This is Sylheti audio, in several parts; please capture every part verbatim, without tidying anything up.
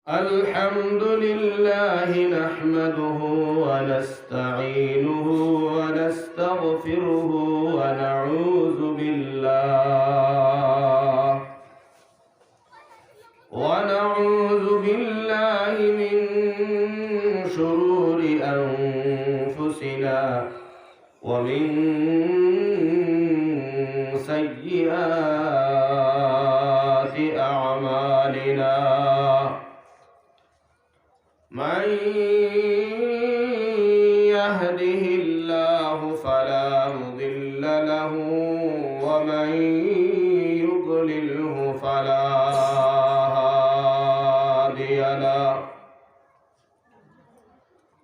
الحمد لله نحمده ونستعينه ونستغفره ونعوذ بالله ونعوذ بالله من شرور أنفسنا ومن سيئات أعمالنا. من يهده الله فلا مضل له ومن يضلله فلا هادي له.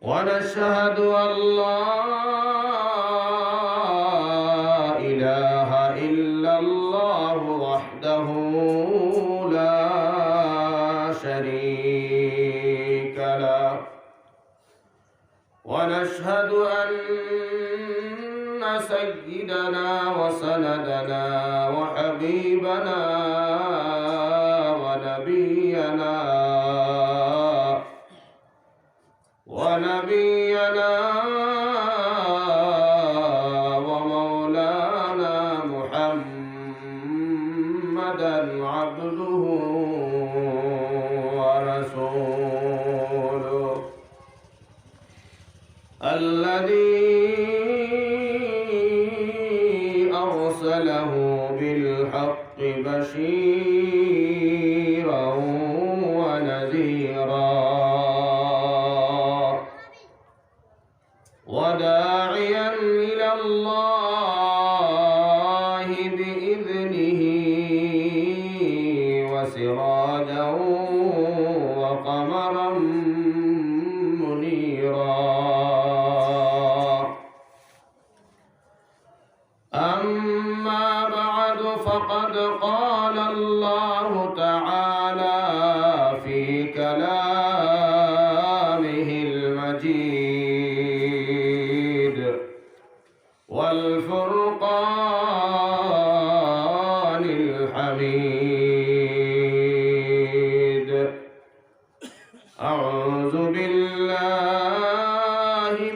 ونشهد أن لا إله إلا الله وحده لا شريك له. ونشهد أن سيدنا وسندنا وحبيبنا ونبينا ونبينا ومولانا محمدا عبده ورسوله الذي أرسله بالحق بشيرا ونذيرا وداعيا إلى الله بإذنه وسراجا وقمرا منيرا. أما بعد، فقد قال الله تعالى في كلامه المجيد والفرقان الحميد: أعوذ بالله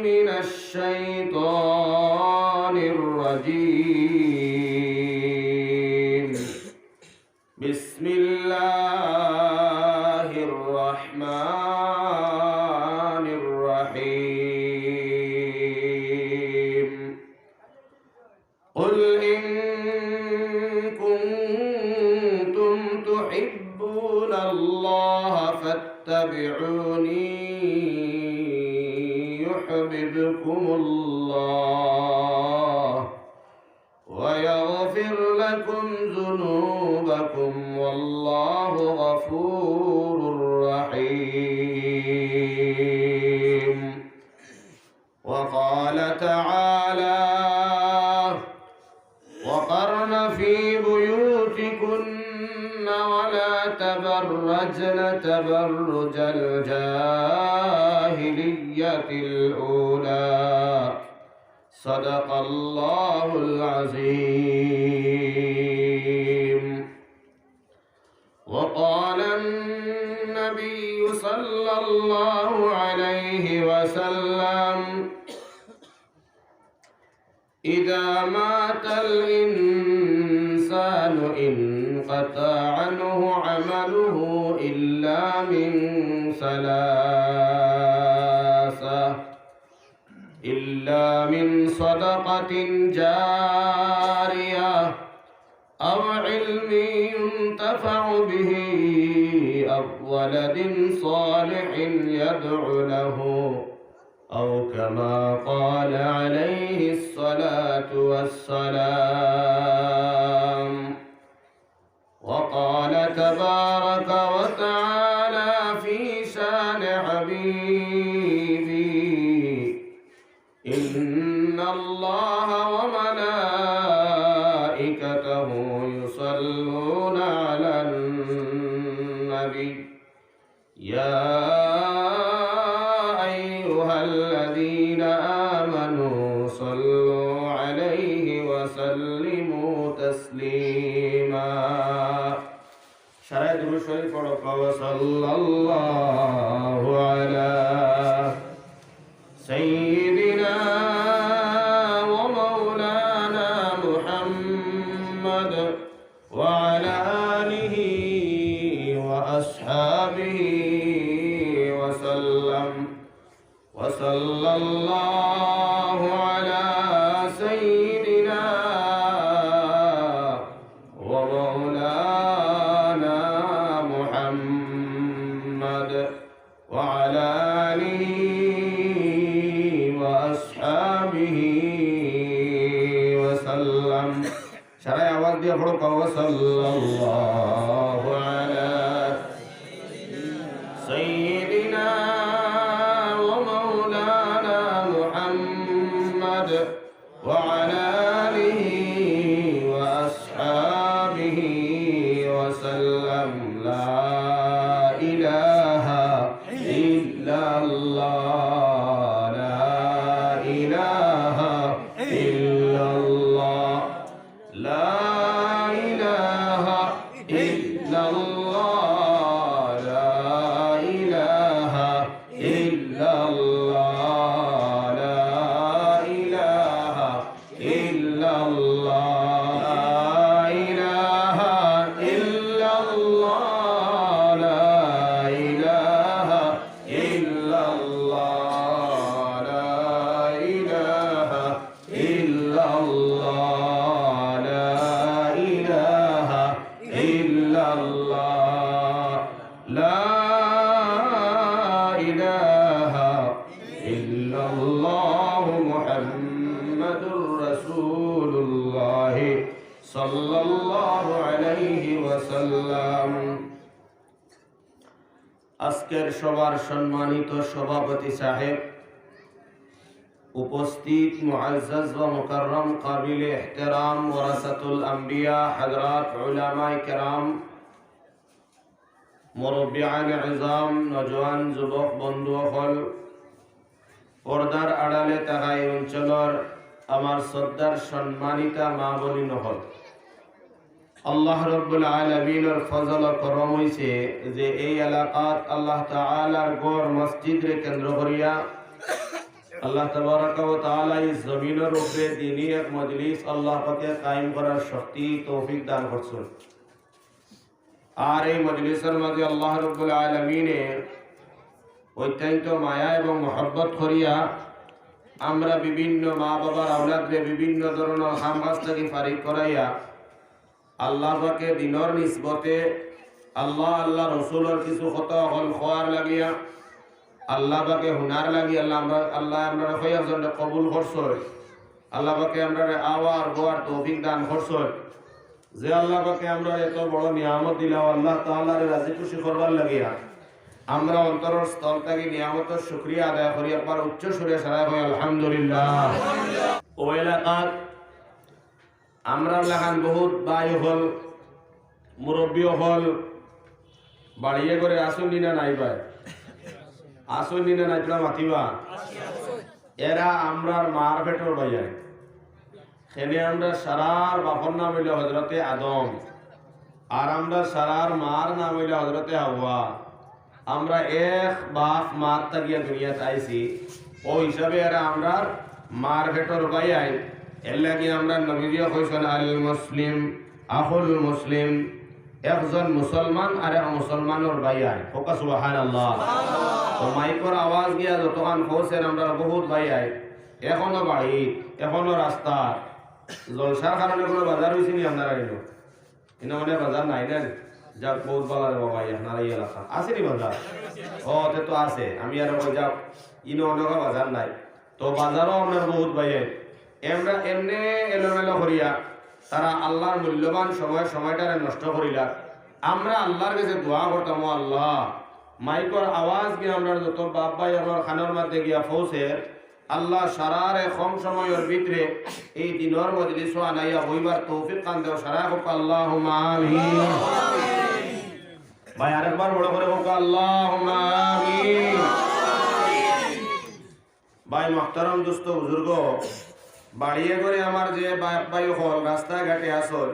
من الشيطان الرجيم. بسم الله الرحمن الرحيم. قل إن كنتم تحبون الله فاتبعوني يحببكم الله ويغفر لكم ذنوبكم والله غفور رحيم. وقال تعالى: وقرن في بيوتكن ولا تبرجن تبرج الجاهلية الأولى. صدق الله العظيم. وقال النبي صلى الله عليه وسلم: إذا مات الإنسان انقطع عنه عمله إلا من ثلاثة، إلا من صدقة جارية أو علم ينتفع به أو ولد صالح يدعو له، أو كما قال عليه الصلاة والسلام. وقال تبارك وتعالى في شان حبيبي: إن الله وملائكته يصلون على النبي، يا أيها الذين آمنوا صلوا عليه وسلموا تسليما. সারা شريف وصلى الله على سيدنا ومولانا محمد وعلى آله وأصحابه وسلم. وصلى الله على سيدنا ومولانا محمد وعلى آله وأصحابه وسلم. সারায় আওয়াজ দিয়া পড়ো, কও, "সাল্লাল্লাহু আলা সাইয়্যিদিনা ওয়া মাওলানা মুহাম্মদ ওয়া আলা আলিহি ওয়া আসহাবিহি ওয়া সাল্লাম।" লা ইলাহা ইল্লাল্লাহ, লা ইলাহা ইল্লাল্লাহ। لا إله إلا الله، لا إله إلا الله، لا إله إلا الله، لا إله إلا الله، لا إله إلا الله، لا إله إلا الله، لا إله إلا الله، لا إله إلا الله، محمد رسول الله، صلى الله عليه وسلم. আজকের সভার সম্মানিত সভাপতি সাহেব, উপস্থিত মুআজ্জাজ ওয়া মুকাররম কাবিলে ইহতেরাম ওয়ারাসাতুল আম্বিয়া হযরত উলামায়ে কেরাম, মুরব্বিয়ানে ইজাম, নওজোয়ান যুবক বন্ধু অকল, পর্দার আড়ালে থাকা এই অঞ্চলর আমার শ্রদ্ধার সম্মানিতা মা বইন অকল, আল্লাহ রব্বুল আলামিনর ফজল ও করম অইছে যে এই এলাকাত আল্লাহ তাআলার ঘর মসজিদরে কেন্দ্র করিয়া আল্লাহ তাবারাকা ওয়া তাআলা এই জমিনর উপরে দিনি এক মজলিস আল্লাহ পাকে কায়েম করার শক্তি তৌফিক দান করছইন। আর এই মজলিসর মাঝে আল্লাহ রব্বুল আলামিনে অত্যন্ত মায়া এবং মহব্বত করিয়া আমরা বিভিন্ন মা বাবার আওলাদরে বিভিন্ন ধরনর কাম কাজ থাকি ফারিগ করাইয়া আল্লাহ পাকে দিনর নিসবতে আল্লাহ, আল্লাহ রসুলর কিছু কথা অকল কওয়ার লাগিয়া, আল্লাহ পাকে হুনার লাগি আল্লাহ আমরা, আল্লাহ আমরারে কয়েকজনরে কবুল করছইন। আল্লাহ পাকে আমরারে আওয়ার বওয়ার তৌফিক দান করছইন। যে আল্লাহ পাকে আমরারে এত বড় নিয়ামত দিলা, আল্লাহ তাআলারে রাজি খুশি করবার লাগিয়া আমরা অন্তরর স্থল থাকি নিয়ামতর শুকরিয়া আদায় করি। একবার উচ্চ সুরে সারায় কই আলহামদুলিল্লাহ। অউ এলাকাত আমরার লাখান বহুত ভাই অকল, মুরব্বি অকল, বাড়িয়ে ঘরে আছইন নি না নাই ভাই? আছইন নি না নাই, তোরা মাতিবা? এরা আমরার মার পেটর ভাইয়াইন। কেনে আমরার সারার বাপর নাম অইলো হজরতে আদম, আর আমরার সারার মার নাম অইলো হজরতে হাওয়া। আমরা এক বাপ মার থাকিয়া দুনিয়াত আইছি, অউ হিসাবে এরা আমরার মার পেটর ভাইয়াইন। এরলাগি আমরার নবীজিয়ে কইছইন, "আল মুসলিম আখুল মুসলিম", একজন মুসলমান আরেক মুসলমানর ভাইয়াইন। কউক্কা সুবহানাল্লাহ। তো মাইকর আওয়াজ গিয়া যতখান পৌঁছের আমরার বহুত ভাইয়াইন, এখনো বাড়ি, এখনো রাস্তা, জলসার কারণে কুনু বাজার অইছে নি আপনারার ইনো? ইনো মানে বাজার নাই না? যাক, বহুত ভালা রে বাবা, আপনারার এই এলাকা। আছে নি বাজার? ও, তে তো আছে। আমি আর কই যাক, ইনো অনেক বাজার নাই। তো বাজারও আমরার বহুত ভাইয়াইন। আমরা এমনে এলোমেলো করিয়া তারা আল্লাহর মূল্যবান সময়, সময়টারে নষ্ট করিলা। আমরা আল্লাহর গেছে দোয়া করতাম, "ও আল্লাহ, মাইকর আওয়াজ গিয়া আমরার যত বাপ ভাই আমরার কানর মাঝে গিয়া পৌঁছের, আল্লাহ, সারারে কম সময়র ভিতরে এই দিনর মজলিসো আনাইয়া বইবার তৌফিক খান দেও।" সারায় কউক্কা আল্লাহুম্মা আমিন। ভাই, আরেকবার বড় করি কউক্কা আল্লাহুম্মা আমিন। ভাই মুহতারাম, দোস্ত, বুজুর্গ, বাড়িয়ে ঘরে আমার যে বাপ ভাই অকল রাস্তাঘাটে আছইন,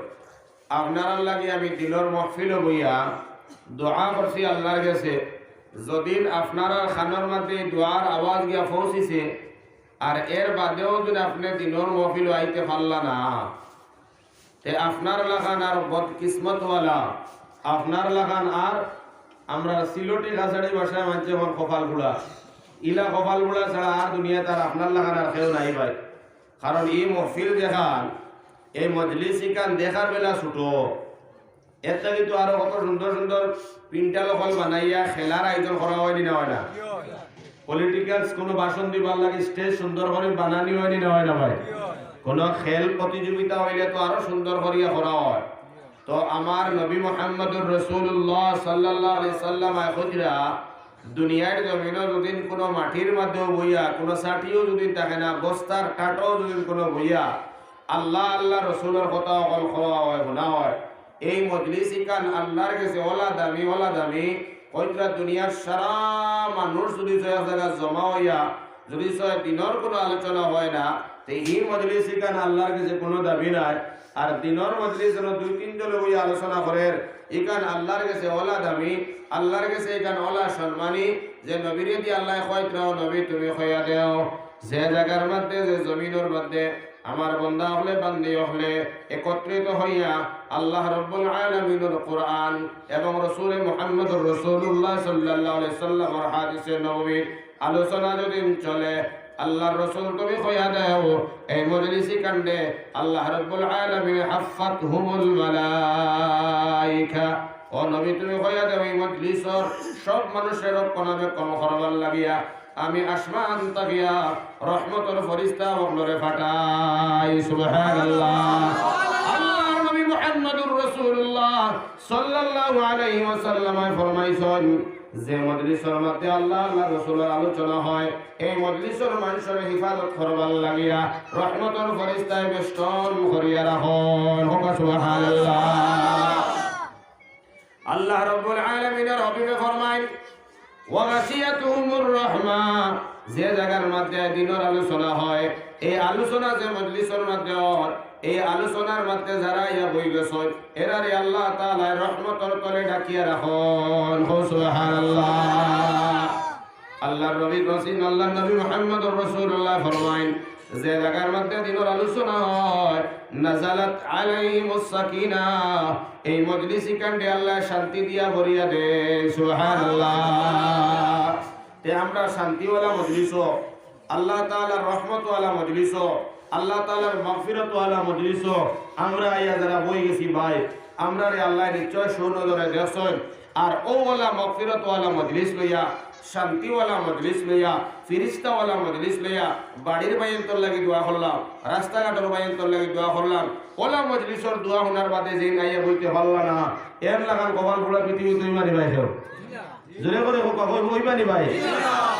আপনারার লাগি আমি দিনর মাহফিলো বইয়া দোয়া করছি আল্লাহর গেছে, যদিন আপনারার কানর মধ্যে এই দোয়ার আওয়াজ গিয়া পৌঁছিছে, আর এর বাদেও যদিন আপনে দিনর মহফিলো আইতে পারলা না, তে আপনার লাখান আর বদকিসমতওয়ালা, আপনার লাখান আর আমরা সিলটি কাছাড়ি ভাষায় মানছে আমার কপাল গুড়া, ইলা কপাল গুড়া ছাড়া আর দুনিয়াত আর আপনার লাখান আর কেউ নাই ভাই। কারণ এই মহফিল দেখান, এই মজলিস ইখান দেখার বেলা ছুটো, এর থাকি তো আরো কত সুন্দর সুন্দর পিন্ডাল হল বানাইয়া খেলার আয়োজন করা অয়নি না অয় না? পলিটিক্যালস কোনো ভাষণ দিবার লাগি স্টেজ সুন্দর করি বানানি অয়নি না অয় না ভাই? কোনো খেল প্রতিযোগিতা অইলে তো আরো সুন্দর করিয়া করা অয়। তো আমার নবী মুহাম্মদুর রাসূলুল্লাহ সাল্লাল্লাহু আলাইহি সাল্লাম আয় খুজরা দুনিয়ার জমিনো যদিন কোনো মাটির মধ্যেও বইয়া, কোনো ছাটিও যদিন থাকে না, বস্তার টাটও যদিন কোনো বইয়া আল্লাহ আল্লাহ রসুলর কথা অকল কওয়া অয়, হুনা অয়, এই মজলিস ইখান আল্লাহর গেছে ওলা দামি, ওলা দামি। কইতরা দুনিয়ার সারা মানুষ যুদি এক জাগাত জমা অইয়া যুদি দিনর কোনো আলোচনা অয় না, তে ই মজলিস ইখান আল্লাহর গেছে কোনো দাবি নাই। আর দিনর মজলিস যেন দুই তিন জনে বইয়া আলোচনা করের, ইখান আল্লাহর গেছে ওলা দামি, আল্লাহর গেছে ইখান ওলা সম্মানী, যে নবীরে দি আল্লায় কইতরা, "ও নবী, তুমি কইয়া দেও, যে জাগার মধ্যে, যে জমিনর মধ্যে আমার বন্দা অকলে, বান্দি অকলে একত্রিত অইয়া আল্লাহ রব্বুল আলামিনর কোরআন এবং রসুলে মুহাম্মদুর রাসূলুল্লাহ সাল্লাল্লাহু আলাইহি সাল্লামর হাদিসে নববী আলোচনা যুদি চলে, আল্লাহর রসুল তুমি কইয়া দেও, এই মজলিস ইখানরে আল্লাহ রব্বুল আলামিনে হাফফাতহুমুল মালাইকা।" ও নবী, তুমি কইয়া দেও, এই মজলিসর সব মানুষরে রক্ষণাবেক্ষণ করবার লাগিয়া আমি আসমান থাকিয়া রহমতর ফিরিস্তা অকলরে পাঠাই। সুবহানাল্লাহ। আল্লাহর নবী মুহাম্মদুর রাসূলুল্লাহ সাল্লাল্লাহু আলাইহি ওয়াসাল্লামে ফরমাইছইন, যে মজলিসর মধ্যে আল্লাহ, আল্লাহর রসুলর আলোচনা অয়, এই মজলিসর মানুষরে হেফাজত করবার লাগিয়া রহমতর ফিরিস্তায় বেষ্টন করিয়া রাখইন। কউক্কা সুবহানাল্লাহ। আল্লাহ রব্বুল আলামিনর হাবিবে ফরমাইন, "ওয়া গাশিয়াতহুমুর রাহমা", যে জাগার মধ্যে দিনর আলোচনা অয়, এই আলোচনা যে মজলিসর মধ্যে অর, এই আলোচনার মধ্যে যারা আইয়া বই গেছইন, এরারে আল্লাহ তাআলায় রহমতর তলে ঢাকিয়া রাখইন। কও সুবহানাল্লাহ। আল্লাহর নবী কইছইন, আল্লাহর নবী মুহাম্মদুর রাসূলুল্লাহ ফরমাইন, যে জাগার মধ্যে দিনর আলোচনা অয়, নাজালাত আলাইহিমুস সাকিনা, এই মজলিস ইখানরে আল্লায় শান্তি দিয়া ভরিয়া দেইন। সুবহানাল্লাহ। তে আমরা শান্তিওয়ালা মজলিসো, আল্লাহ তাআলার রহমতওয়ালা মজলিসো, আল্লাহ তাআলার মাগফিরাতওয়ালা মজলিসো আমরা আইয়া যারা বই গেছি ভাই, আমরারে আল্লায় নিশ্চয় সুনজরে দেখছইন। আর অউ ওলা মাগফিরাতওয়ালা মজলিস লইয়া, শান্তিওয়ালা মজলিস লইয়া, ফিরিস্তাওয়ালা মজলিস লইয়া, বাড়ির ভাইয়াইন্তর লাগি দোয়া করলাম, রাস্তাঘাটর ভাইয়াইন্তর লাগি দোয়া করলাম। ওলা মজলিসর দোয়া হুনার বাদে যেইন আইয়া বইতে পারলা না, এর লাখান কপাল পুড়া পৃথিবীত অইবা নি ভাই কেউ? জোরে করি কউক্কা, অইবা নি ভাই?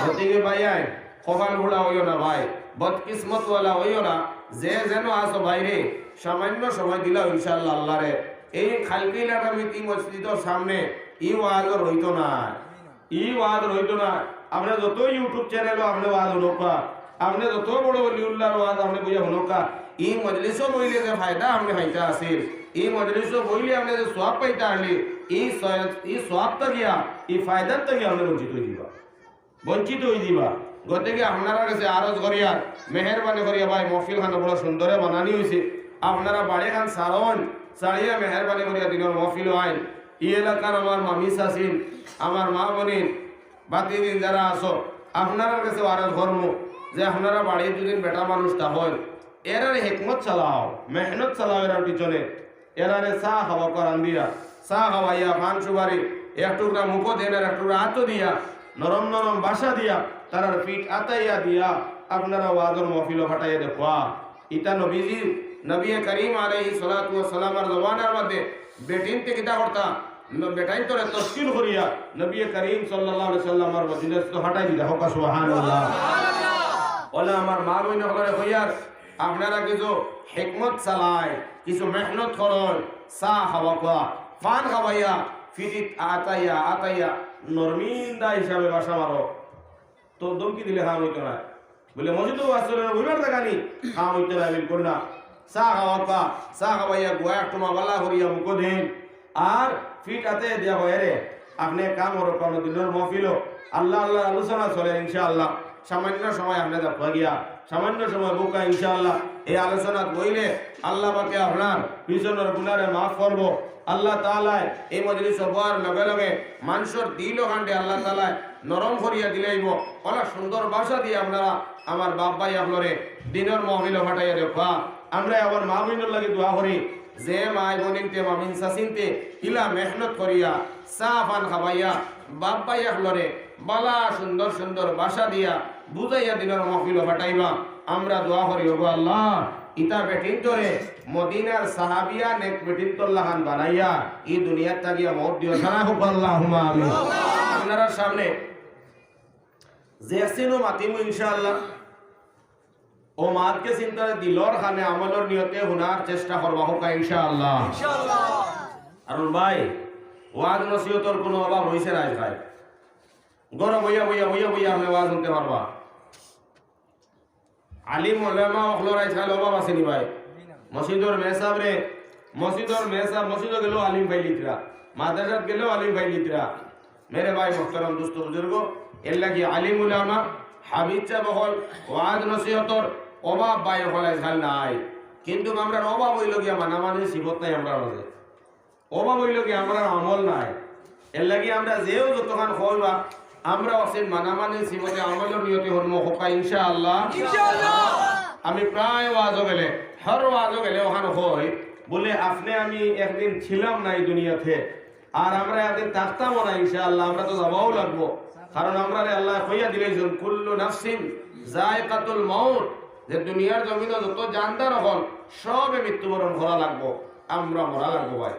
গতিকে ভাইয়াইন, কপাল পুড়া অইও না ভাই, বদকিসমতওয়ালা অইও না। যে যেন আছো ভাইরে, সামান্য সময় দিলাও ইনশাআল্লাহ আল্লাহরে। এই খালকিল একাডেমির ই মসজিদর সামনে ই ওয়াজ রইতো না, ই ওয়াজ রইতো না। আপনে যত YouTube চ্যানেলো আপনে ওয়াজ হুনউক্কা, আপনে যত বড় অলিউল্লাহর ওয়াজ আপনে বইয়া হুনউক্কা, ই মজলিসো বইলে যে ফায়দা আপনে পাইতা আছিল, ই মজলিসো বইলে আপনে যে সওয়াব পাইতা আছলে, ই সয়-, ই সওয়াব থাকিয়া, ই ফায়দার থাকিয়া আপনে বঞ্চিত অইযিবা। বঞ্চিত অইযিবা। গতিকে আপনারার গেছে আরজ করিয়ার, মেহেরবানি করিয়া ভাই, মহফিলখান বড় সুন্দরে বানানি অইছে। আপনারা বাড়িখান ছাড়ইন, ছাড়িয়া মেহেরবানি করিয়া দিনর মহফিলো আইন। ই এলাকার আমার মামিস আছইন, আমার মা বইন, ভাতিজিন যারা আছো, আপনারার গেছে আরজ করমু যে আপনারা বাড়িত যুদি বেটা মানুষ থাকইন, এরারে হিকমত চালাও, মেহনত চালাও এরার পিছনে। এরারে চা খাওয়াউক্কা রান্দিয়া, চা খাওয়াইয়া, পান সুপারি, এক টুকরা মুখো দেইন আর এক টুকরা আতো দিয়া, নরম নরম ভাষা দিয়া, তারার পিঠ আতাইয়া দিয়া, আপনারা ওয়াজর মহফিলো পাঠাইয়া দেউক্কা। ইতা নবীজির, নবী করিম আলাইহিস সালাতু ওয়াস সালামর জমানার মধ্যে বেটিন্তে কিতা করতা, ন-, বেটাইন্তরে তশকিল করিয়া নবী করিম সাল্লাল্লাহু আলাইহি সাল্লামর মজলিসো পাঠাই দিতা। কউক্কা সুবহানাল্লাহ। অলা আমার মা বইন অকলরে কইয়ার, আপনারা কিছু হিকমত চালাইন, কিছু মেহনত করইন, চা খাওয়াউক্কা, পান খাওয়াইয়া, পিঠিত আতাইয়া, আতাইয়া, নরমিন্দা হিসাবে ভাষা মারো। তো ধমকি দিলে কাম অইতো নায়। বুলে, মসজিদো ওয়াজ চলে না, বইবার জাগা নি, কাম অইতো নায়, বিলকুল না। চা খাওয়াউক্কা, চা খাওয়াইয়া গুয়া এক টুমা বালা করিয়া মুখো দেইন। আর ফিট আতে দিয়া কয়, "রে, আপনে কাম করো, কোনো দিনর মহফিলো আল্লাহ আল্লাহ আলোচনা চলে ইনশাআল্লাহ, সামান্য সময় আপনে যাবা গিয়া, সামান্য সময় বউক্কা ইনশাআল্লাহ, এই আলোচনাত বইলে আল্লাহ পাকে আপনার পিছনর গুনারে মাফ করবো।" আল্লাহ তাআলায় এই মজলিসো বওয়ার লগে লগে মানষর দিল খানরে আল্লাহ তাআলায় নরম করিয়া দিলাইবো। অলা সুন্দর ভাষা দিয়া আপনারা আমার বাপ ভাই অকলরে দিনর মহফিলো পাঠাইয়া দেউক্কা। আমরা আবার মা বইনর লাগি দোয়া করি, যে মা বইনতে, মা বইন চাচিনতে ইলা মেহনত করিয়া চা পান খাবাইয়া বাপ ভাই অকলরে বালা সুন্দর সুন্দর ভাষা দিয়া বুঝাইয়া দিনর মহফিলো পাঠাইবা। আমরা দোয়া করি, ওগো আল্লাহ, ইতা বেটিন্তরে মদিনার সাহাবিয়া নেক বেটিন্তর লাখান বানাইয়া ই দুনিয়াত থাকিয়া মউত দিও। সারা হোক, আল্লাহুম্মা আমিন। আপনারার সামনে যে সিনো মাতিমু ইনশাআল্লাহ, ও মাতকে চিন্তায় দিলর খানে আমলর নিয়তে হুনার চেষ্টা করবা হোক ইনশাআল্লাহ। আর ভাই, ওয়াজ নসিহতর কোনো অভাব রইছে না আজকাল। ঘরো বইয়া বইয়া বইয়া বইয়া আপনে ওয়াজ হুনতে পারবা। আলিম ওলামা অকলর আজকাল অভাব আছে নি ভাই? মসজিদর মেসাবরে, মসজিদর মেসাব, মসজিদো গেলেও আলিম পাইলিতরা, মাদ্রাসাত গেলেও আলিম পাইলিতরা। মেরে ভাই মোহতারাম দোস্ত বুজুর্গ, এর লাগি আলিম উলামা, হাফিজ সাব অকল, ওয়াজ নসিহতর অভাব ভাই অকল আজকাল নাই। কিন্তু আমরার অভাব অইলো গিয়া মানামানির সিফত নাই আমরার মাঝে। অভাব অইলো গিয়া আমরার আমল নাই। এর লাগি আমরা যেও যতখান কইবা, আমরা অসীম মানামানির সিফতে আমলর নিয়তে হরমু হোক ইনশাআল্লাহ। ইনশাআল্লাহ। আমি প্রায় ওয়াজো গেলে, হর ওয়াজো গেলে অখান কই, বলে, "আপনে আমি একদিন ছিলাম না এই দুনিয়াতে, আর আমরা একদিন থাকতামও না ইনশাআল্লাহ, আমরা তো যাওয়াও লাগবো।" কারণ আমরারে আল্লায় কইয়া দিলাইছইন, "কুল্লু নাফসিন যায়কাতুল মাউত", যে দুনিয়ার জমিনো যত জানদার অকল, সবে মৃত্যুবরণ করা লাগবো। আমরা মরা লাগবো ভাই,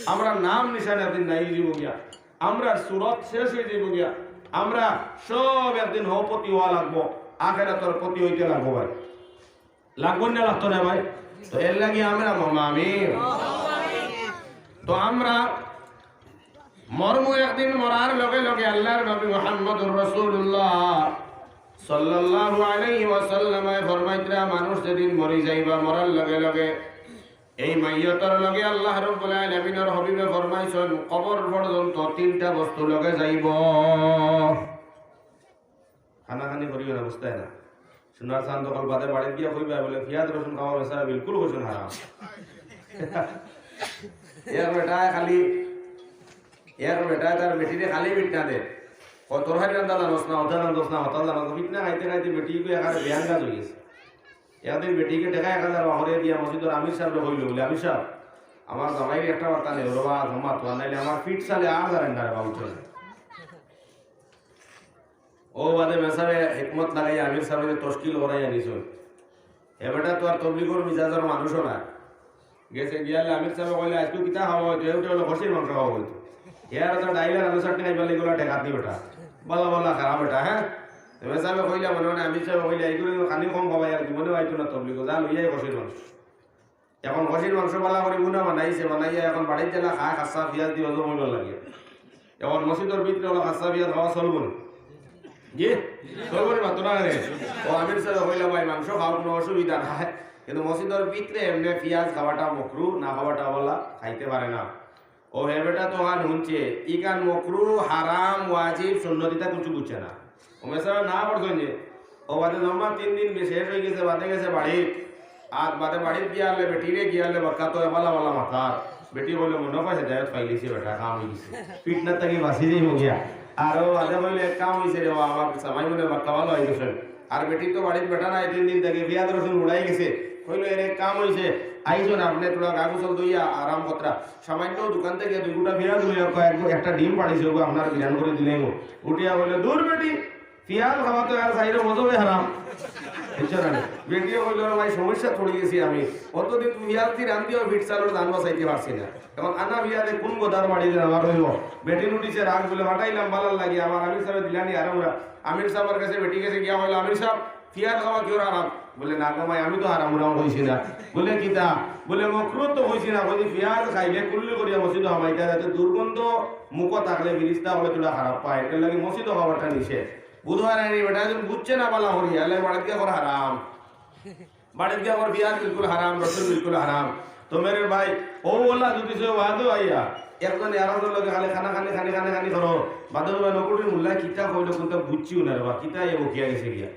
আমরার নাম নিশান একদিন নাই অইযিবো গিয়া, আমরার সুরত শেষ অইযিবো গিয়া, আমরা সব একদিন হপতি অওয়া লাগবো, আখেরাতর পতি অইতে লাগবো ভাই। লাগবো না লাগতো না ভাই? তো এর লাগি আমরা মরমু, আমিন। তো আমরা মরমু একদিন, মরার লগে লগে আল্লাহর নবী মুহাম্মদুর রাসূলুল্লাহ সাল্লাল্লাহু আলাইহি ওয়াসাল্লামে ফরমাইতরা, মানুষ যেদিন মরি যাইবা, মরার লগে লগে এই মাইয়তর লগে আল্লাহ রাব্বুল আলামিনর হাবিবে ফরমাইছইন, কবর পর্যন্ত তিনটা বস্তু লগে যাইবো। কানাকানি করিও না, বুঝতায় না। সোনার চান্দ অকল বাদে বাড়িত গিয়া কইবা বলে, "পিয়াজ রসুন খাওয়া বেচারা বিলকুল কইছইন হারাম।" এক বেটায় খালি, এক বেটায় তার বেটিরে খালি ফিটনা দে। ও তরকারি রান্দা জানোস না, হতা জানোস না, হতা জানোস না। ফিটনা খাইতে খাইতে বেটি কই একেবারে বেয়াঙ্গা অই গেছে। একদিন বেটিকে টেকা এক হাজার বাহরে দিয়া মসজিদর আমির সাবরে কইলো বলে, "আমির সাব, আমার জামাইর একটা বার্তা নেই, ওরা জমা তো, নাইলে আমার ফিট চালে আর জানেন না রে বাবু।" ও বাদে মেসাবে হিকমত লাগাইয়া আমির সাবরে তশকিল করাইয়া নিছইন। এ বেটা তো আর তবলিগর মিজাজর মানুষও না। গেছে গিয়ালে আমির সাবে কইলে, "আইজকু কিতা খাওয়া অইতো?" এ উঠে বলে, "খাসির মাংস খাওয়া অইতো।" এ আর তো ডাইল আর আলু চাটনি খাইবার লাগি ওলা ঠেকাত নি বেটা। বালা বালা খারাপ বেটা, হ্যাঁ? তো মেসাবে কইলা, মনে মনে আমির সাবে কইলা, "এইগুলো খানি কম খাওয়াই আর জীবনে আইতো না তবলিগো, যা লইয়াই খাসির মাংস।" এখন খাসির মাংস বালা করি বুনা বানাইছে, বানাইয়া এখন বাড়িত যেলা খায়, খাসা পিয়াজ দি হজম অইবার লাগে। এখন মসজিদর ভিতরে ওলা খাসা পিয়াজ খাওয়া চলবো নি? জি? চলবো নি মাতো না রে? ও আমির সাবে কইলা, "ভাই, মাংস খাও, কোনো অসুবিধা নাই, কিন্তু মসজিদর ভিতরে এমনে পিয়াজ খাওয়াটা মকরু, না খাওয়াটা বালা, খাইতে পারে না।" ও হে বেটা তো হান হুনছে, ইখান মকরু, হারাম, ওয়াজিব, সুন্নত ইতা কুছু বুঝছে না। ও মেসাবে না করছইন যে, ও বাদে জমা তিন দিন বে-, শেষ অই গেছে, বাদে গেছে বাড়িত। আর বাদে বাড়িত গিয়ালে বেটিরে গিয়ালে বাক্কা তো এবালা বালা মাতার। বেটি কইলো, "মনে হয় হেদায়ত পাইলিছে বেটা, কাম অই গেছে। ফিটনা থাকি বাঁচি যাইমু গিয়া।" আর ও বাদে কইলো, "এক কাম অইছে রে বা, আমার জামাই মনে বাক্কা বালা অই গেছে।" আর বেটি তো বাড়িত বেটা নাই, তিন দিন থাকি পিয়াজ রসুন উড়াই গেছে। কইলো, "এর এক কাম অইছে, আইছইন আপনে থুড়া গা গোসল ধইয়া আরাম করতা।" সামান্য দোকান থাকি দুই গুটা পিয়াজ লইয়া কয়, "এক-, একটা ডিম পাড়িছে, ওগো আপনার বিরান করি দিলাইমু।" উঠিয়া কইলো, "দূর বেটি, পিয়াজ খাওয়া তো আর চাইরো মজবে হারাম।" বুঝছো না? বেটিয়ে কইলো, "রে ভাই, সমস্যাত পড়ি গেছি আমি। অতদিন পিয়াজ দি রান্দিয়াও ফিট চালর জান বাঁচাইতে পারছি না। এখন আনা পিয়াজে কোন গদার বাড়ি যে আমার অইবো?" বেটি উঠিছে রাগ বলে, "পাঠাইলাম বালার লাগি, আমার আমির সাবে দিলানি হারাম উরাম।" আমির সাবর গেছে বেটি গেছে গিয়া কইলো, "আমির সাব, পিয়াজ খাওয়া কিওর হারাম?" বলে, "না গো মাই, আমি তো হারাম উরাম কইছি না।" বলে, "কিতা?" বলে, "মকরু তো কইছি না, কইছি পিয়াজ খাইলে কুল্লি করিয়া মসজিদো হামাইতা, যাতে দুর্গন্ধ মুখো থাকলে ফিরিস্তা অকলে থুড়া খারাপ পায়, এর লাগি মসজিদো খাওয়াটা নিষেধ।" বুঝবার আইনি বেটা, একজন বুঝছে না বালা করি, আলে বাড়িত গিয়া কর হারাম। বাড়িত গিয়া কর পিয়াজ বিলকুল হারাম, রসুন বিলকুল হারাম। তো মেরে ভাই, ও ওলা যদি সে ওয়াজো আইয়া, একজনে আরকজনর লগে খালি কানাকানি, কানাকানি, কানাকানি করো। বাদে বলে, "নকুটির মোল্লায় কিতা কইলো, কুনতা বুঝছিও না রে বা, কিতা ইয়ে বকিয়া গেছে গিয়া।"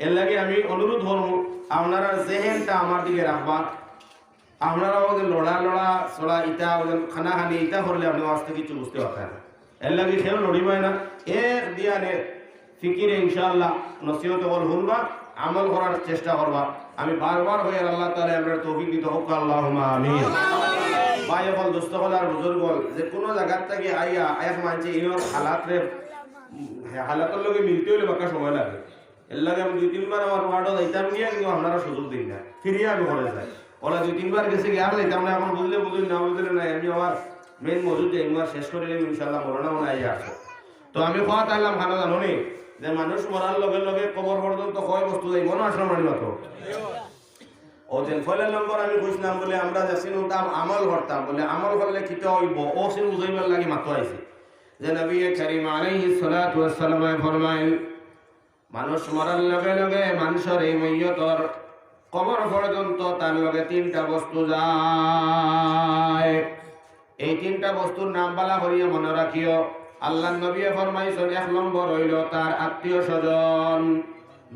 এর লাগি আমি অনুরোধ করমু, আপনারার জেহেনটা আমার দিকে রাখবা। আপনারা অউ যে লড়া লড়া, ছড়া ইতা, অউ যে কানাকানি ইতা করলে আপনে ওয়াজ থাকি কিচ্ছু বুঝতে পারতা না। এর লাগি কেউ লড়িবায় না, এক দিয়ানে ফিকিরে ইনশাআল্লাহ নসিহত অকল হুনবা, আমল করার চেষ্টা করবা। আমি বারবার কই, আর আল্লাহ তাআলায় আমরারে তৌফিক দিতা হউক, আল্লাহুম্মা আমিন। ভাই অকল, দোস্ত অকল আর বুজুর্গ অকল, যে কুনু জাগাত থাকি আইয়া এক মানষে ইনর হালাতরে, হালাতর লগে মিলতে অইলে বাক্কা সময় লাগে। এর লাগি আমি দুই তিনবার আমার ওয়ার্ডো যাইতাম গিয়া, কিন্তু আপনারা সুযোগ দেইন না, ফিরিয়া আমি ঘরে যাই। অলা দুই তিনবার গেছি গিয়া, আর যাইতাম না, অখন বুঝলে বুঝইন, না বুঝলে নাই। আমি আমার মেইন মওজুদ যাইমু, আর শেষ করিলিমু ইনশাআল্লাহ, মৌলানা মনে অয় আইয়া আছে। তো আমি কওয়াত আইলাম কেনে জানো নি, যে মানুষ মরার লগে লগে কবর পর্যন্ত কয় বস্তু যাইবো না, আসলে মানি মাতো। অউ যে পয়লা নম্বর আমি কইছিলাম বলে আমরা যেছিন উঠতাম আমল করতাম, বলে আমল করলে কিতা অইবো, অউ সিন বুঝাইবার লাগি মাতো আইছি। যে নবী করিম আলাইহিস সালাতু ওয়াস সালামে ফরমাইন, মানুষ মরার লগে লগে মানষর এই মইয়তর কবর পর্যন্ত তার লগে তিনটা বস্তু যায়। এই তিনটা বস্তুর নাম বালা করিয়া মনো রাখিও। আল্লাহর নবীয়ে ফরমাইছইন, এক নম্বর অইলো তার আত্মীয় স্বজন,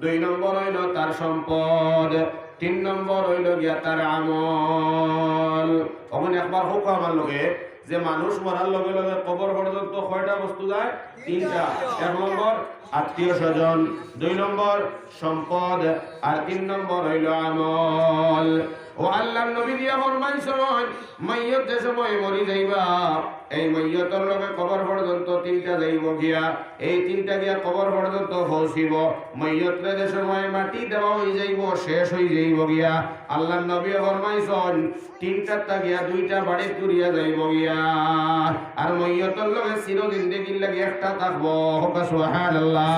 দুই নম্বর অইলো তার সম্পদ, তিন নম্বর অইলো গিয়া তার আমল। অখন একবার কউক্কা আমার লগে, যে মানুষ মরার লগে লগে কবর পর্যন্ত কয়টা বস্তু যায়? তিনটা। এক নম্বর আত্মীয় স্বজন, দুই নম্বর সম্পদ, আর তিন নম্বর অইলো আমল। অউ আল্লাহর নবী দিয়া ফরমাইছইন, মাইয়ত যে সময় মরি যাইবা, এই মাইয়তর লগে কবর পর্যন্ত তিনটা যাইবো গিয়া, এই তিনটা গিয়া কবর পর্যন্ত পৌঁছিবো। মাইয়তরে যে সময় মাটি দেওয়া অইযাইবো, শেষ অইযাইবো গিয়া, আল্লাহর নবীয়ে ফরমাইছইন, তিনটার তা গিয়া দুইটা বাড়িত ঘুরিয়া যাইবো গিয়া। আর মাইয়তর লগে চির জিন্দেগির লাগি একটা থাকবো। কউক্কা সুবহানাল্লাহ।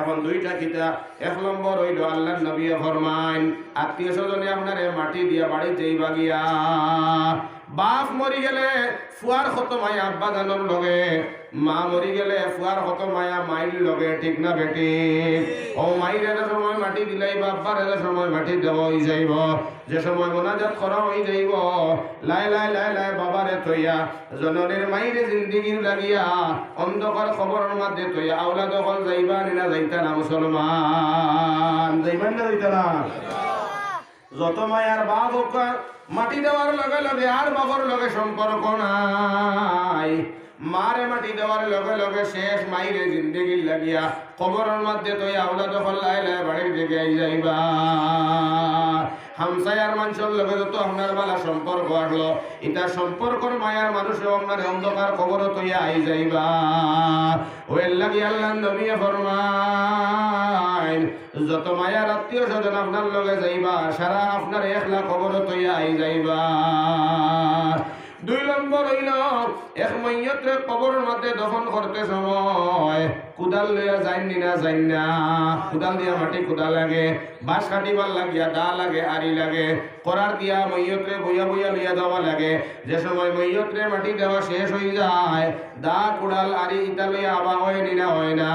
অখন দুইটা কিতা? এক নম্বর অইলো আল্লাহর নবীয়ে ফরমাইন, আত্মীয় স্বজনে আপনারে মাটি দিয়া বাড়িত যাইবা গিয়া। বাপ মরি গেলে ফুয়ার কত মায়া আব্বা জানর লগে, মা মরি গেলে ফুয়ার কত মায়া মাইর লগে, ঠিক না বেঠিক? অউ মাইরে যে সময় মাটি দিলাইবা, আব্বারে যে সময় মাটি দেওয়া অইযাইবো, যে সময় মোনাজাত করা অইযাইবো, লাই লাই লাই লাই বাবারে থইয়া, জননীর মাইরে জিন্দেগির লাগিয়া অন্ধকার কবরর মাঝে থইয়া আওলাদ অকল যাইবা নি না যাইতা না মুসলমান? যাইবা নি না যাইতা না? যত মায়ার বাপ অউক্কা, মাটি দেওয়ার লগে লগে আর বাপর লগে সম্পর্ক নাই। মারে মাটি দেওয়ার লগে লগে শেষ, মাইরে জিন্দেগির লাগিয়া কবরর মাঝে থইয়া আওলাদ অকল লাই লাই বাড়ির দিকে আইযাইবা। হামসায়ার মানষর লগে যত আপনার বালা সম্পর্ক আছলো, ইতা সম্পর্কর মায়ার মানুষও আপনারে অন্ধকার কবরো থইয়া আইযাইবা। অউ এর লাগি আল্লাহর নবীয়ে ফরমাইন, যত মায়ার আত্মীয় স্বজন আপনার লগে যাইবা, সারা আপনারে একলা কবরো থইয়া আইযাইবা। দুই নম্বর অইলো, এক মাইয়তরে কবরর মাঝে দফন করতে সময় কুদাল লইয়া যাইন নি না যাইন না? কুদাল দিয়া মাটি কুদা লাগে, বাঁশ কাটিবার লাগিয়া দা লাগে, আড়ি লাগে, করার দিয়া মাইয়তরে বইয়া বইয়া লইয়া যাওয়া লাগে। যে সময় মাইয়তরে মাটি দেওয়া শেষ অইযায়, দা, কুড়াল, আড়ি ইতা লইয়া আওয়া অয় নি না অয় না?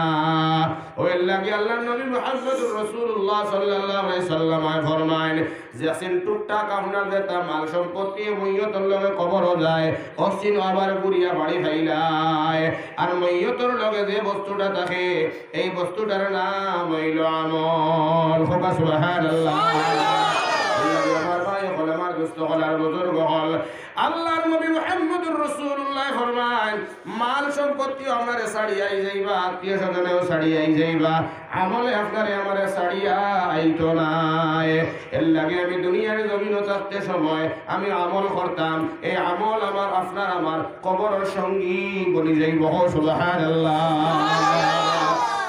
অউ এর লাগি আল্লাহর নবী মুহাম্মদুর রাসূলুল্লাহ সাল্লাল্লাহু আলাইহি সাল্লামে ফরমাইন, যেসিন টুকটাক আপনার যেতা মাল সম্পত্তি মাইয়তর লগে কবরো যায়, অসিন আবার ঘুরিয়া বাড়ি ফাইলায়। আর মাইয়তর লগে যে বস্তুটা থাকে, এই বস্তুটার নাম অইলো আমল। কউক্কা সুবহানাল্লাহ। আল্লাহ, আমার ভাই অকল, আমার দোস্ত অকল, আর বুজুর্গ অকল, আল্লাহর নবী মুহাম্মদুর রাসূলুল্লাহ ফরমাইন, মাল সম্পত্তি আপনারে ছাড়িয়া আইযাইবা, আত্মীয় স্বজনেও ছাড়িয়া আইযাইবা, আমলে আপনারে আমারে ছাড়িয়া আইতো নায়। এর লাগি আমি দুনিয়ার জমিনো থাকতে সময় আমি আমল করতাম, এই আমল আমার, আপনার আমার কবরর সঙ্গী বনি যাইবো। কও সুবহানাল্লাহ।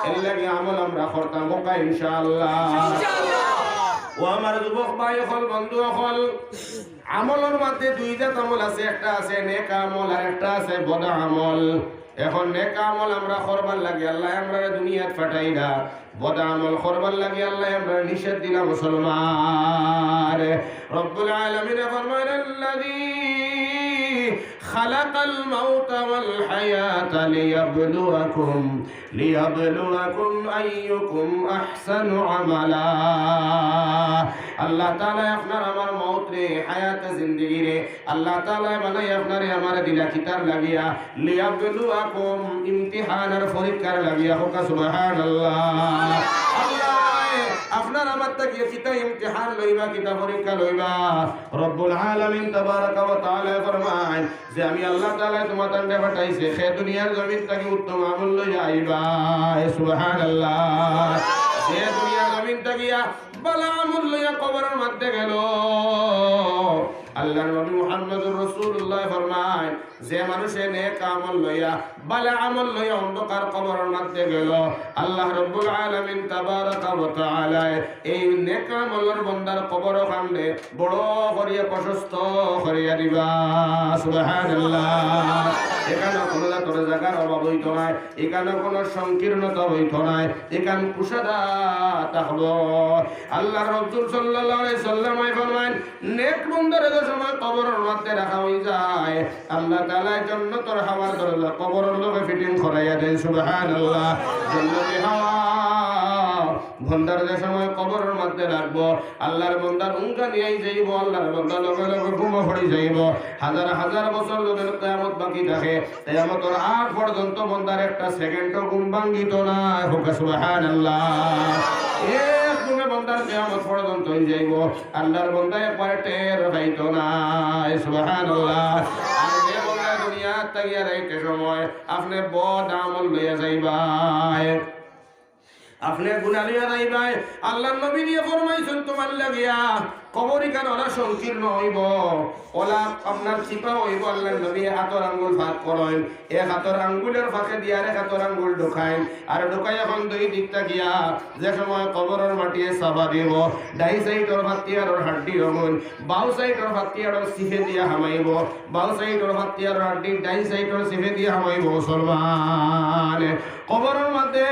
এর লাগি আমল আমরা করতাম, কউক্কা ইনশাআল্লাহ। অউ আমার যুবক ভাই অকল, বন্ধু অকল, আমলর মাঝে দুই জাত আমল আছে, একটা আছে নেক আমল আর একটা আছে বদ আমল। অখন নেক আমল আমরা করবার লাগি আল্লায় আমরারে দুনিয়াত পাঠাইরা, বদ আমল করবার লাগি আল্লায় আমরারে নিষেধ দিলা মুসলমান। রব্বুল আলামিনে ফরমাইন, আল্লাযী خلق الموت والحياة ليبلوكم، ليبلوكم أيكم أحسن عملا। আল্লাহ তাআলায় আপনার আমার মউতরে, হায়াতে জিন্দেগিরে, আল্লাহ তাআলায় বানাইয়া আপনারে আমারে দিলা কিতার লাগিয়া? লিয়াবলুয়াকুম, ইমতিহান আর পরীক্ষার লাগিয়া। কউক্কা সুবহানাল্লাহ। আল্লায় আপনার আমার থাকি কিতা ইমতিহান লইবা, কিতা পরীক্ষা লইবা? রব্বুল আলামিন তাবারাকা ওয়া তাআলায় ফরমাইন যে, "আমি আল্লাহ তাআলায় তুমাতানরে পাঠাইছি, হে দুনিয়ার জমিন থাকি উত্তম আমল লইয়া আইবায়।" সুবহানাল্লাহ। যে দুনিয়ার জমিন থাকিয়া ভালা আমল লইয়া কবরর মধ্যে গেল, আল্লাহর নবী মুহাম্মদুর রাসূলুল্লাহ ফরমাইন, যে মানুষে নেক আমল লইয়া, ভালা আমল লইয়া অন্ধকার কবরর মধ্যে গেল, আল্লাহ রব্বুল আলামিন তাবারাকা ওয়া তাআলায় এই নেক আমলর বন্দার কবর খানরে বড় করিয়া প্রশস্ত করিয়া দিবা। সুবহানাল্লাহ। ইখানো কুনু জাতর জাগার অভাব অইতো নায়, ইখানো কুনু সংকীর্ণতা অইতো নায়, ইখান কুশাদা থাকবো। আল্লাহর রাসূল সাল্লাল্লাহু আলাইহি ওয়াসাল্লামে ফরমাইন, নেক বন্দারে যে সময় কবরর মধ্যে রাখা অইযায়, আল্লাহ তাআলায় জন্নতর হাওয়ার দরজা কবরর লগে fitting করাইয়া দেইন। সুবহানাল্লাহ। জন্নতি হাওয়া বন্দারে যে সময় কবরর মধ্যে রাখবো, আল্লাহর বন্দা উঙ্গানি আইযাইবো, আল্লাহর বন্দা লগে লগে ঘুমো পড়িযাইবো। হাজার হাজার বছর যুদি কিয়ামত বাকি থাকে, কিয়ামতর আগ পর্যন্ত বন্দার একটা সেকেন্ডও ঘুম ভাঙ্গিতো নায়। কউক্কা সুবহানাল্লাহ। এক ঘুমে বন্দার কিয়ামত পর্যন্ত অইযাইবো। আল্লাহর বন্দা একবারে টের পাইতো নায়। সুবহানাল্লাহ। আর যে বন্দা দুনিয়াত থাকিয়া যাইতে সময় আপনে বদ আমল লইয়া যাইবায়, আপনে গুনা লইয়া যাইবায়, আল্লাহর নবীয়ে ফরমাইছইন, তুমার লাগিয়া কবর ইখান অলা সংকীর্ণ অইবো, অলা আপনার চিপা অইবো। আল্লাহর নবীয়ে আতর আঙ্গুল ফাঁক করইন, এক আতর আঙ্গুলর ফাঁকেদি আরেক আতর আঙ্গুল ঢুকাইন, আর ঢুকাইয়া অখন দুই দিক থাকিয়া যে সময় কবরর মাটিয়ে চাপা দিবো, ডাইন সাইডর ফাত্তি আরর হাড্ডি অগুন, বাউ সাইডর ফাত্তি আরর চিপেদি হামাইবো, বাউ সাইডর ফাত্তি আরর হাড্ডি ডাইন সাইডর চিপেদি হামাইবো। মুসলমান, কবরর মধ্যে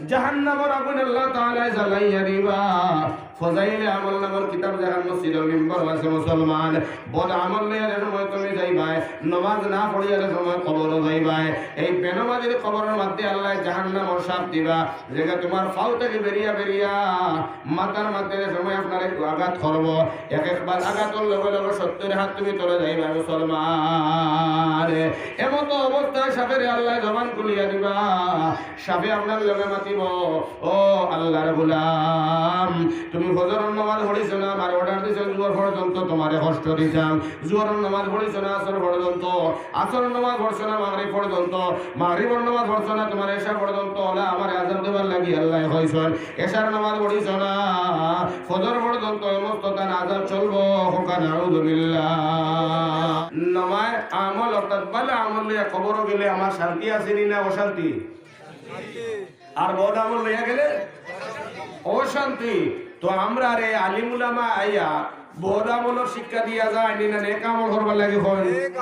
জাহান্নামর আগুন আল্লাহ তাআলায় জ্বালাইয়া দিবা। ফজাইলে আমল নামর কিতাব যেখান মসজিদর মিম্বরো আছে। মুসলমান, বদ আমল লইয়া যে সময় তুমি যাইবায়, নমাজ না পড়িয়া যে সময় কবরো যাইবায়, এই বেনমাজির কবরর মধ্যে আল্লায় জাহান্নামর শাপ দিবা। যেগা তুমার পাও থাকি বেরিয়া বেরিয়া মাথার মধ্যে যে সময় আপনারে আঘাত করবো, এক একবার আঘাতর লগে লগে সত্তইর হাত তুমি তলে যাইবায়। মুসলমান, এমতো অবস্থায় শাপেরে আল্লায় জবান খুলিয়া দিবা, শাপে আপনার লগে মাতিবো, "ও আল্লাহর গোলাম, তুমি ফজরর নামাজ পড়িছো না, আমারে অর্ডার দিছো জোহর পর্যন্ত তুমারে কষ্ট দিতাম, জোহরর নামাজ পড়িছো না আসর পর্যন্ত, আসরর নামাজ পড়ছো না মাগরিব পর্যন্ত, মাগরিবর নামাজ পড়ছো না তুমারে এশা পর্যন্ত, অলা আমারে আযাব দিবার লাগি আল্লায় কইছইন, এশার নামাজ পড়িছো না ফজর পর্যন্ত, এ মস্ত তান আযাব চলবো।" কউক্কা নাউযুবিল্লাহ। নামায়ে আমল অর্থাৎ ভালা আমল লইয়া কবরো গেলে আমার শান্তি আছে নি না অশান্তি? আর বদ আমল লইয়া গেলে অশান্তি। তো আমরারে আলিম উলামা আইয়া বদ আমলর শিক্ষা দিয়া যাইন নি না নেক আমল করবার লাগি কইন?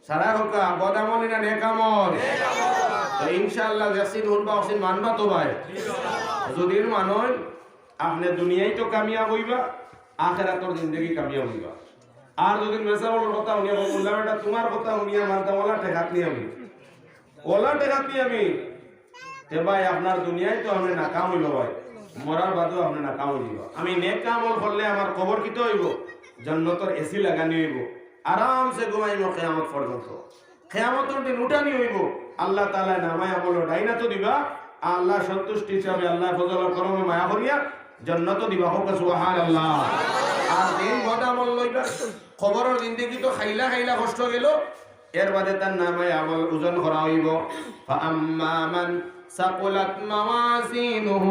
সারা কউক্কা, বদ আমল নি না নেক আমল? তো ইনশাআল্লাহ যেদিন হুনবা অদিন মানবা তো ভাই। যুদি মানইন, আপনে দুনিয়াত তো কামিয়াব অইবা, আখেরাতর জিন্দেগি কামিয়াব অইবা। আর যুদি মেসাবর কথা হুনিয়া, "বাবা, মোল্লা বেটা, তুমার কথা হুনিয়া মানতাম, অলা ঠেকাত নি আমি, অলা ঠেকাত নি আমি।" তে ভাই, আপনার দুনিয়াত তো আপনে নাকাম অইলো ভাই, মরার বাদেও আপনে নাকাম অইযিবা। আমি নেক আমল করলে আমার কবর কিতা অইবো? জন্নতর এসি লাগানি অইবো, আরামসে ঘুমাইমু কিয়ামত পর্যন্ত। কিয়ামতর দিন উঠানি অইবো, আল্লাহ তাআলায় নামায়ে আমল ডাইনাতো দিবা, আল্লাহর সন্তুষ্টি হিসাবে, আল্লাহর ফজল ও করমে মায়া করিয়া জন্নতো দিবা। কউক্কা সুবহানাল্লাহ। আর যেইন বদ আমল লইবা, কবরর জিন্দেগি তো খাইলা খাইলা কষ্ট গেলো, এর বাদে তার নামায়ে আমল ওজন করা অইবো। فأما من ثقلت موازينه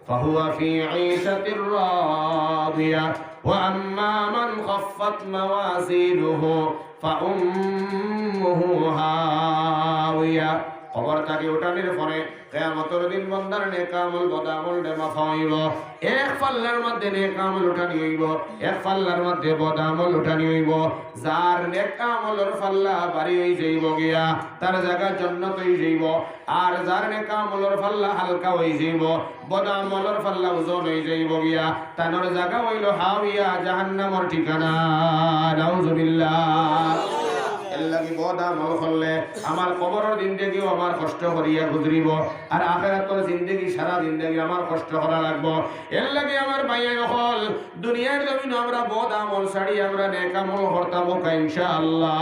فهو في عيشة راضية وأما من خفت موازينه فأمه هاوية কবর থাকি উঠানির পরে কিয়ামতর দিন বন্দার নেক আমল বদ আমলরে মাপা অইবো। এক পাল্লার মধ্যে নেক আমল উঠানি অইবো, এক পাল্লার মধ্যে বদ আমল উঠানি অইবো। যার নেক আমলর পাল্লা ভারি অইযাইবো গিয়া, তার জাগা জন্নত অইযাইবো। আর যার নেক আমলর পাল্লা হালকা অইযাইবো, বদ আমলর পাল্লা ওজন অইযাইবো গিয়া, তানর জাগা অইলো হাবিয়া, জাহান্নামর ঠিকানা। নাউজুবিল্লাহ। এরলাগি বদ আমল করলে আমার কবরর জিন্দেগিও আমার কষ্ট করিয়া গুজরিবো, আর আখেরাতর জিন্দেগি, সারা জিন্দেগি আমার কষ্ট করা লাগবো। এরলাগি আমার ভাইয়াইন অকল, দুনিয়ার জমিনো আমরা বদ আমল ছাড়ি আমরা নেক আমল করতাম অউকা ইনশাআল্লাহ।